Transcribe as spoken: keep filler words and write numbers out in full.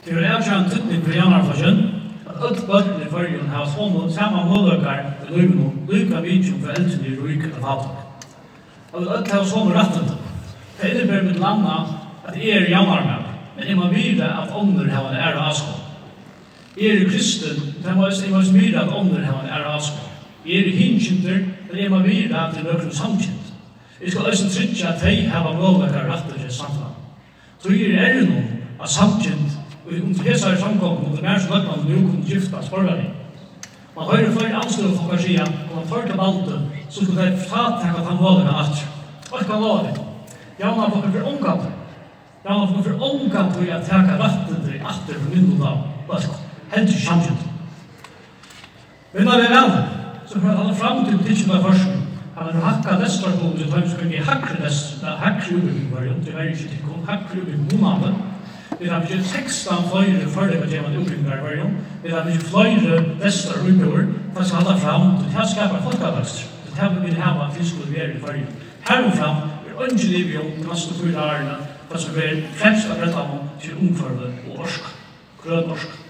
Tað er avgerandi týdning fyri javnaðarflokkin, at øll børn í Føroyum hava somu, sama møguleikar í lívinum, líka mikið um foreldrini eru rík ella fátæk. At vit øll hava somu rættindi. Tað inniber millum annað, at eg eri javnaðarmaður, men eg má virða, at onnur hava eina aðra áskoðan. Eg eri kristin, men tað má eisini, eg má eisini virða, at onnur hava eina aðra áskoðan. Eg eri hinkyndur, men eg má virða, at tað eru nøkur samkynd. Eg skal eisini tryggja, at tey hava møguleikar og rættir í samfelagnum. Tí er errin um, at samkynd í, undir hesari samgongu, undir mær sum løgmanni nú, kunnu giftast borgarligum. Man hoyrir fleiri andstøðuflokkar siga, at um man fór til valdið, so skuldu tey frátaka tann møguleikan aftur. Eitt kann eg lova tykkum. Javnaðarflokkurin fer ongantíð, Javnaðarflokkurin fer ongantíð at taka rættindi aftur frá minnilutabólkum, heldur ikki samkynd. Vinna vit væl, so fer at halda fram til politikkin á Føroyum. Hann hevur hækkað lestrarstuðul til teimum, sum ganga í hægri lestri, nei, hægri útbúgving í Føroyum, tí verður ikki tykkum, hægri útbúgving munandi. Vit hava fingið sekstan fleiri førleikagevandi útbúgvingar í Føroyum. Vit hava fingið fleiri lestraríbúðir. Tað skal halda fram, tí tað skapar fólkavøkstur. Tí tað vil vit hava, at tað skulu vera í Føroyum. Harumframt er eingin ivi um, tey næstu fýra árini, tað sum verður fremst á brettanum, tað er umhvørvi og orka. Grøn orka.